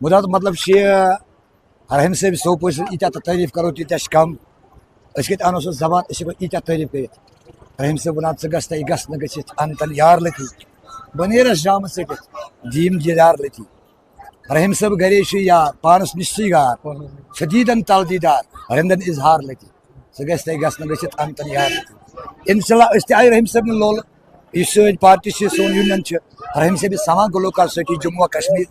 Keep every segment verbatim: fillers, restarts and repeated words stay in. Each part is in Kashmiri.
مُدا تہٕ مطلب چھُ یہِ، رحیم صٲب سوپور سٕنٛز ییٖتیٛاہ تہٕ تعریٖف کرو، تیٖتیٛاہ چھِ کم۔ أسۍ کتہِ اَنو سۄ زبان، أسۍ ہٮ۪کو ییٖتیٛاہ تعریٖف کٔرِتھ۔ رحیم صٲب وَنان، "ژٕ گژھ تہٕ یہِ گژھ نہٕ گٔژھِتھ، اَن تَن یار لٔتی۔ بہٕ نیرَس جامہٕ ژٔٹِتھ، دِیِم دیٖدار لٔتی۔" رحیم صٲب گرے چھُ یار، پانَس نِش چھُے گار۔ چھُ دیٖدن تل دیٖدار، رندن اظہار لٔتی۔ ژٕ گژھ تہٕ یہِ گژھ نہٕ گٔژھِتھ، اَن تَن یار لٔتی۔ انشاءاللہ أسۍ تہِ آیہِ رحیم صٲبنہِ لولہٕ۔ یُس سٲنۍ پارٹی چھِ، سون یونین چھِ، رحیم صٲب سما گلوکار سوسائٹی جموں و کشمیر۔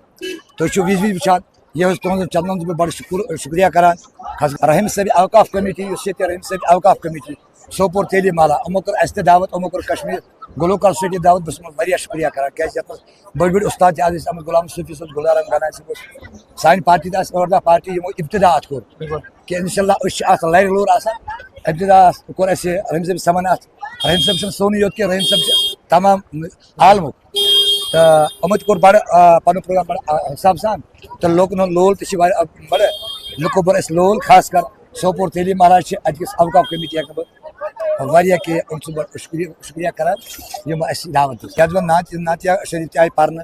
تُہۍ چھِو وِزِ وِزِ وٕچھان، یہِ حظ تُہُنٛد چندن چھُس بہٕ بڑٕ شُکر، شُکریہ کران۔ خاص رحیم صٲب اوقاف کمیٹی، یُس ییٚتہِ رحیم صٲب اوقاف کمیٹی سوپور تیلی مالا، یِمو کٔر اَسہِ تہِ دعوت، یِمو کوٚر کشمیر گلوکار سوسائٹی دعوت، بہٕ چھُس یِمن واریاہ شُکریہ کران، کیازِ یَتھ منٛز بٔڑۍ بٔڑۍ اُستاد تہِ آز ٲسۍ، احمد غلام صوفی صٲب، گُلزار احمد گنایی صٲب اوس۔ سانہِ پارٹی تہِ آسہِ ٲٹھ دَہ پارٹی، یِمو ابتدا اَتھ کوٚر۔ بِلکُل۔ کہِ انشاءاللہ أسۍ چھِ اَتھ لَرِ لوٚر آسان۔ ابتدا کوٚر اَسہِ رحیم صٲب سَمن اَتھ۔ رحیم صٲب چھُنہٕ سونُے یوت کینٛہہ، رحیم صٲب چھِ تمام عالمُک۔ تہٕ یِمو تہِ کوٚر بَڑٕ، آ، پَنُن پروگرام بَڑٕ، آ، حِساب سان۔ تہٕ لوٗکَن ہُنٛد لول تہِ چھِ واریاہ، بَڑٕ لُکو بوٚر اَسہِ لول، خاص کر سوپور تعلیٖم مہراج چھِ اَتہِ کِس اوقاف کمیٹی ہٮ۪کہٕ بہٕ واریاہ کینٛہہ أمۍ سُنٛد بَڑٕ شُکریہ، شُکریہ کران، یِمو اَسہِ دعوت دِژ۔ یَتھ منٛز نعت، نعتیہ شریف تہِ آیہِ پَرنہٕ،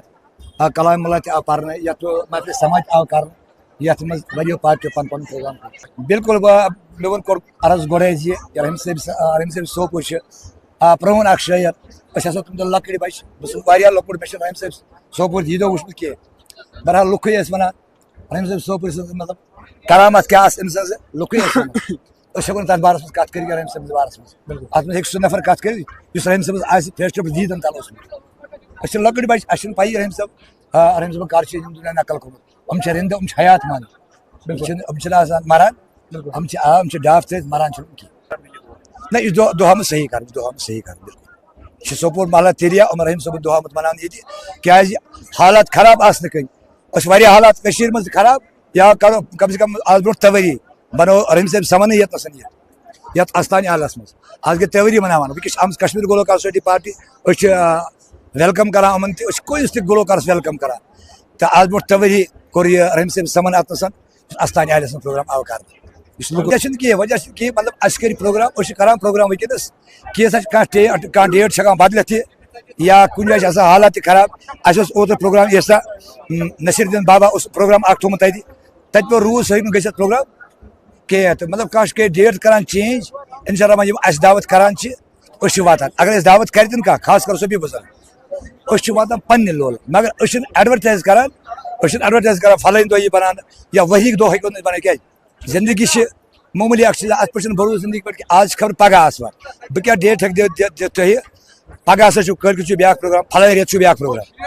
آ، کلام اللہ تہِ آو پَرنہٕ، یَتھ محفل سماعت آو کرنہٕ، یَتھ منٛز واریاہو پارٹیو پَنُن پَنُن پروگرام کوٚر۔ بِلکُل، بہٕ، مےٚ ووٚن، کوٚر عرض گۄڈَے زِ یہِ رحیم صٲب س-، آ، رحیم صٲب سوپور چھِ، آ، پرٛون اَکھ شٲعر۔ أسۍ ہسا تِم دۄہ لۄکٕٹۍ بَچہٕ، بہٕ چھُس واریاہ لۄکُٹ، مےٚ چھِ رحیم صٲب سوپور دیٖدو وٕچھمُت کینٛہہ۔ بہرحال، لُکھٕے ٲسۍ وَنان، رحیم صٲب سوپور سٕنٛز مطلب کرامت کیٛاہ آسہٕ أمۍ سٕنٛز، لُکھٕے ٲسۍ وَنان۔ أسۍ ہٮ۪کو نہٕ تَتھ بارَس منٛز کَتھ کٔرِتھ کینٛہہ، رحیم صٲبنِس بارَس منٛز۔ بِلکُل۔ اَتھ منٛز ہیٚکہِ سُہ نفر کَتھ کٔرِتھ، یُس رحیم صٲبَس آسہِ فیس ٹُو فیس دیٖدَن تَل اوسمُت۔ أسۍ چھِ لۄکٕٹۍ بَچہٕ، اَسہِ چھُنہٕ پَیی رحیم صٲب، آ، رحیم صٲبَن کر چھُ یِم دُنیا نقل کوٚرمُت۔ یِم چھِ رِندٕ، یِم چھِ حیات مان۔ بِلکُل۔ یِم چھِنہٕ، یِم چھِنہٕ آسان مَران۔ بِلکُل۔ یِم چھِ، آ، یِم چھِ ڈاف ترٲوِتھ مَران چھِنہٕ یِم کِہیٖنۍ۔ نہ، یہِ دۄہ، دۄہ آمُت صحیح کَرنہٕ، دۄہ آمُت صحیح کَرنہٕ، بِلکُل۔ یہِ چھُ سوپور محلہ تیریا عمر رحیم صٲبُن دۄہ آمُت مَناونہٕ ییٚتہِ، کیٛازِ حالات خراب آسنہٕ کِنۍ۔ أسۍ واریاہ حالات کٔشیٖرِ منٛز خراب، یا کَرو کم سے کم آز برونٛٹھ ترٛےٚ ؤری بَنوو رحیم صٲب سَمَنٕے ییٚتہِ نَسَن یہِ، یَتھ آستانہِ اعلیٰ ہَس منٛز۔ آز گٔے ترٛےٚ ؤری مَناوان۔ وٕنکیٚس چھِ آمٕژ کشمیر گلوکار سوسائٹی پارٹی، أسۍ چھِ، آ، ویلکم کران یِمَن تہِ، أسۍ چھِ کٲنٛسہِ تہِ گلوکارَس ویلکم کران۔ تہٕ آز برونٛٹھ ترٛےٚ ؤری کوٚر یہِ رحیم صٲب سَمَن اَتھ نَسَن، اَستانہِ عالیہ سُنٛد پروگرام آو کرنہٕ۔ یُس لُکھ، وجہ چھُنہٕ کینٛہہ، وجہ چھُنہٕ کینٛہہ، مطلب، اَسہِ کَرِ پروگرام، أسۍ چھِ کران پروگرام وٕنکیٚنَس۔ کینٛژھا چھِ کانٛہہ ڈے-، کانٛہہ ڈیٹ چھِ ہٮ۪کان بدلِتھ تہِ، یا کُنہِ جایہِ چھِ آسان حالات تہِ خراب۔ اَسہِ اوس اوترٕ پروگرام ییٚتہِ سا، م، نصیر الدین بابا اوس پروگرام اکھ تھوٚومُت تَتہِ، تَتہِ پیوٚو روٗد، سُہ ہیٚکہِ نہٕ گٔژھِتھ پروگرام کینٛہہ۔ تہٕ مطلب، کانٛہہ چھُ کینٛہہ ڈیٹ کران چینج، اِنشاء الرحمان یِم اَسہِ دعوت کران چھِ، أسۍ چھِ واتان۔ اگر أسۍ دعوت کَرِ تہِ نہٕ کانٛہہ، خاص کر صوفی بُزرگ، أسۍ چھِ واتان پننہِ لولہٕ، مگر أسۍ چھِنہٕ ایڈورٹائز کران، أسۍ چھِنہٕ ایڈورٹائز کران فلٲنۍ دۄہ یی بناونہٕ یا ؤری دۄہ ہیٚکو نہٕ أسۍ بنٲوِتھ۔ کیٛازِ؟ زندگی چھِ معموٗلی اکھ چیٖز، اَتھ پٮ۪ٹھ چھُنہٕ بھروسہٕ زندگی پٮ۪ٹھ کہِ آز چھِ خبر پگاہ آسوا، بہٕ کیٛاہ ڈیٹ ہیٚکہٕ دِتھ، دِتھ، دِتھ تۄہہِ؟ پگاہ ہسا چھُ، کٲلۍ کٮ۪تھ چھُ بیٛاکھ پروگرام، فلٲنۍ رٮ۪تھ چھُ بیٛاکھ پروگرام۔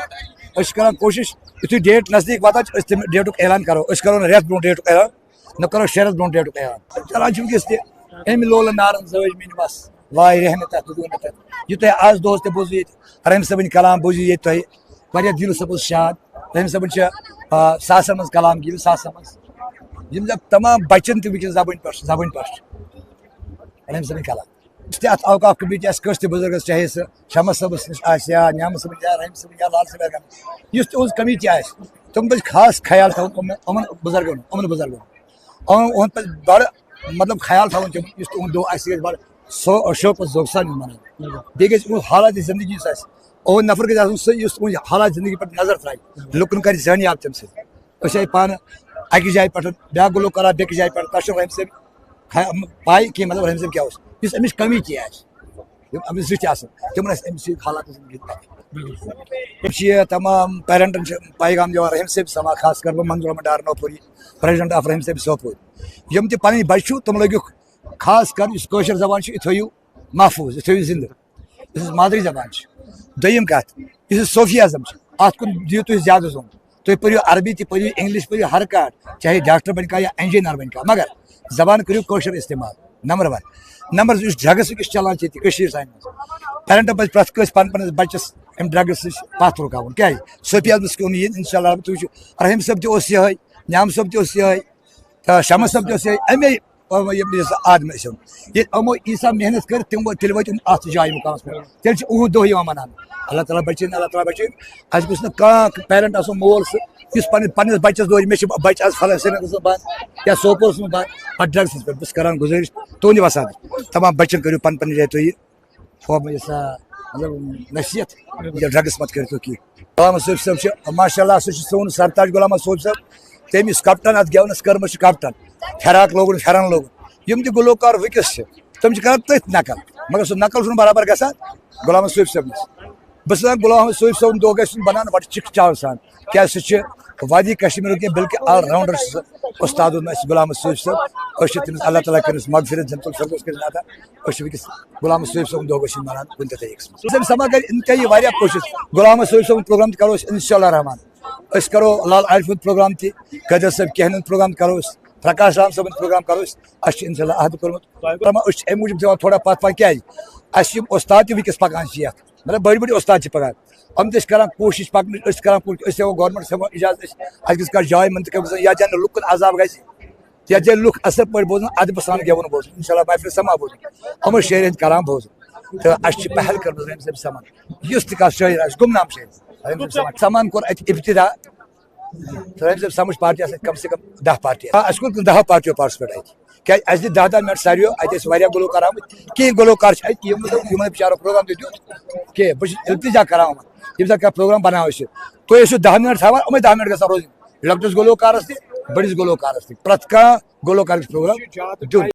أسۍ چھِ کران کوٗشِش، یُتھُے ڈیٹ نزدیٖک واتان چھُ، أسۍ تَمہِ ڈیٹُک اعلان کرو، أسۍ کرو نہٕ رٮ۪تھ برونٛٹھ ڈیٹُک اعلان۔ نہ کرو شرط برونٛٹھ ڈیٹُک اعلان۔ چلان چھُ وٕنکیٚس تہِ اَمہِ لولہٕ نارَن زٲج میٛٲنۍ وَس، واے رہنہٕ تَتھ، دُدوٗ نہٕ تَتھ۔ یہِ تۄہہِ آز دۄہَس تہِ بوٗزوٕ ییٚتہِ، رحیم صٲبٕنۍ کلام بوٗزِو ییٚتہِ تۄہہِ، واریاہ دِل صٲب اوس شاد۔ رحیم صٲبٕنۍ چھِ، آ، ساسَن منٛز کلام گیٚوِتھ، ساسَن منٛز۔ یِم زَن تمام بَچَن تہِ وٕنکیٚس زَبٲنۍ پٮ۪ٹھ، زَبٲنۍ پٮ۪ٹھ چھِ۔ رحیم صٲبٕنۍ کلام۔ یُس تہِ اَتھ اوقاف کمیٹی آسہِ، کٲنٛسہِ تہِ بُزرگَس، چاہے سُہ شمس صٲبَس نِش آسہِ یا نعمت صٲبٕنۍ یا رحیم صٲبٕنۍ یا لال صٲبٕنۍ، یُس تہِ اُہٕنٛز کمیٹی آسہِ، تِم پَزِ خاص خیال تھاوُن یِمَن، یِمَن بُزرگَن، یِمَن بُزرگَن۔ یِمَن، یِمَن پَزِ بَڑٕ، مطلب، خیال تھاوُن تِمَن، یُس تِہُنٛد دۄہ آسہِ، یہِ گژھِ بَڑٕ سو-، شوقہٕ سان یُن مَناونہٕ۔ بیٚیہِ گژھِ یِہُنٛد حالات زِندگی یُس آسہِ، یِہُنٛد نفر گژھِ آسُن سُہ، یُس یِہُنٛد حالات زِندگی پٮ۪ٹھ نظر ترٛاوِ، لُکَن کَرِ ذہنیاب تَمہِ سۭتۍ۔ أسۍ آیہِ پانہٕ اَکہِ جایہِ پٮ۪ٹھ بیٛاکھ گلوکار آو بیٚکِس جایہِ پٮ۪ٹھ، تَس چھُنہٕ رحیم صٲب خیا-، پَے کینٛہہ، مطلب، رحیم صٲب کیٛاہ اوس، یُس أمِس کمی تہِ آسہِ، یِم أمِس زِٹھۍ آسَن، تِمَن آسہِ أمِس سۭتۍ حالات زِندگی پَتہ۔ یِم چھِ یہِ تمام پیرنٹَن چھِ پیغام دِوان، رحیم صٲب سما، خاص کر بہٕ منظور احمد ڈار نوپوری، پریزیڈنٹ آف رحیم صٲب سوپور۔ یِم تہِ پَنٕنۍ بَچہِ چھُو، تِم لٲگِو خاص کر یُس کٲشِر زبان چھِ، یہِ تھٲیِو محفوٗظ، یہِ تھٲیِو زِندٕ۔ یُس اَسہِ مادری زبان چھِ۔ دوٚیِم کَتھ، یُس یہِ صوفی ازم چھِ، اَتھ کُن دِیِو تُہۍ زیادٕ زوٚن۔ تُہۍ پٔرِو عربی تہِ پٔرِو، انگلش پٔرِو، ہر کانٛہہ، چاہے ڈاکٹر بَنہِ کانٛہہ یا انجینئر بَنہِ کانٛہہ، مگر زبان کٔرِو کٲشُر استعمال، نمبر ون۔ نمبر زٕ، یُس ڈرگس وٕنکیٚس چلان چھِ ییٚتہِ کٔشیٖرِ سانہِ منٛز، پیرنٹن پَزِ پرٛٮ۪تھ کٲنٛسہِ پَنُن پَنُن بَچَس اَمہِ ڈرگس نِش پَتھ رُکاوُن۔ کیٛازِ؟ صوفی ازمَس کُن یِن، انشاءاللہ تُہۍ وٕچھِو، رحیم صٲب تہِ اوس یِہوٚے، نعام صٲب تہِ اوس یِہوٚے، تہٕ شمس صٲب تہِ اوس یِہوٚے، اَمے اور وۄنۍ ییٚمہِ وِزِ آدمہِ ٲسِم، ییٚلہِ یِمو ییٖژاہ محنت کٔر، تِم وٲتۍ، تیٚلہِ وٲتۍ یِم اَتھ جایہِ مُقامَس پٮ۪ٹھ۔ تیٚلہِ چھِ اُہُنٛد دۄہ یِوان مَناونہٕ۔ اللہ تعالیٰ بَچٲیِن، اللہ تعالیٰ بَچٲیِن۔ اَسہِ گوٚژھ نہٕ کانٛہہ پیرنٹ آسُن، مول سُہ، یُس پَنٕنۍ، پَنٕنِس بَچَس دورِ، مےٚ چھِ بَچہِ آز فلٲنۍ سرینگرَس منٛز بَنٛد یا سوپورَس منٛز بَنٛد، پَتہٕ ڈرٛگسَس پٮ۪ٹھ۔ بہٕ چھُس کَران گُزٲرِش تُہٕنٛدِ وَسادٕ، تَمام بَچَن کٔرِو پَنٕنۍ پَنٕنۍ جایہِ تُہۍ یہِ، ہُہ، یہِ سا، مطلب، نصیحت، یہِ ڈرٛگٕس مَتھ کٔرِو تُہۍ کینٛہہ۔ غلام صٲب صٲب چھِ، ماشاء اللہ، سُہ چھُ سون سرتاج غلام صٲب صٲب۔ تٔمۍ یُس کپٹن اتھ گٮ۪ونس کٔرمٕژ چھِ، کپٹن فراک لوگُن، پھٮ۪رن لوگُن، یِم تہِ گلوکار وٕنکیٚس چھِ، تِم چھِ کران تٔتھۍ نقل، مگر سُہ نقل چھُنہٕ برابر گژھان غلام صوفی صٲبنِس۔ بہٕ چھُس دَپان، غلام صوفی صٲبُن دۄہ گژھِ نہٕ بَنان وَٹہٕ چِکھ چاو سان، کیٛازِ سُہ چھُ وادی کشمیٖرُک کینٛہہ، بلکہِ all rounder چھُ سُہ۔ اُستاد اوس اَسہِ غلام صوفی صٲب، أسۍ چھِ تٔمِس اللہ تعالیٰ کٔرِنَس مغفرت، جنت الفردوس کٔرِنَس عطا۔ أسۍ چھِ وٕنکیٚس غلام صوفی صٲبُن دۄہ گژھِ نہٕ مَناونہٕ کُنہِ تہِ طریٖقَس منٛز۔ تٔمۍ سما کَرِ اِنتہٲیی واریاہ کوٗشِش۔ غلام صوفی صٲبُن پروگرام تہِ کَرو أسۍ اِنشاء اللہ الرحمٰن۔ أسۍ کَرو لال عارفُن پروگرام تہِ، قٲدر صٲب کینٛہہ ہُنٛد پروگرام تہِ کَرو أسۍ، پرکاش رام صٲبُن پروگرام کَرو أسۍ۔ اَسہِ چھُ اِنشاء اللہ عہدٕ کوٚرمُت۔ أسۍ چھِ اَمہِ موٗجوٗب دِوان تھوڑا پَتھ پَہَن، کیٛازِ اَسہِ چھِ یِم اُستاد تہِ وٕنکیٚس پَکان چھِ یَتھ، مطلب بٔڑۍ بٔڑۍ اُستاد چھِ پَکان۔ یِم تہِ چھِ کَران کوٗشِش پَکنٕچ، أسۍ چھِ کَران کوٗشِش، أسۍ ہٮ۪وان گورمٮ۪نٛٹَس ہٮ۪وان اِجازت، أسۍ اَسہِ گژھِ کانٛہہ جاے منتقل گژھٕنۍ، یَتھ جایہِ نہٕ لُکَن عذاب گژھِ، یَتھ جایہِ لُکھ اَصٕل پٲٹھۍ بوزَن، اَدبہٕ سان گٮ۪وُن بوزَن، اِنشاء اللہ محفِل سَما بوزَن، یِمَن شٲعرَن ہٕنٛدۍ کلام بوزَن۔ تہٕ اَسہِ چھِ پہل کٔرمٕژ رحیم صٲب سَمَن، یُس تہِ کانٛہہ شٲعر آسہِ، گُمنام شٲعر، رحیم صٲب سَمَن، سَمَن کوٚر اَتہِ ابتدا۔ رحیم صٲب سَمٕجھ پارٹی آسہِ اَتہِ کم سے کم دَہ پارٹی۔ آ، اَسہِ کوٚر دَہو پارٹیو participate اَتہِ۔ کیٛازِ اَسہِ دِتۍ دَہ دَہ مِنٹ ساروِیو، اَتہِ ٲسۍ واریاہ گلوکار آمٕتۍ، کینٛہہ گلوکار چھِ اَتہِ، یِم یِمَن بِچارو پروگرام تہِ دیُت۔ کینٛہہ، بہٕ چھُس التجا کران یِمَن، ییٚمہِ ساتہٕ کانٛہہ پروگرام بَناوو أسۍ، تُہۍ ٲسِو دَہ مِنٹ تھاوان، یِمَے دَہ مِنٹ گژھن روزٕنۍ لۄکٹِس گلوکارَس تہِ، بٔڑِس گلوکارَس تہِ، پرٛٮ۪تھ کانٛہہ گلوکارَس پروگرام دیُن۔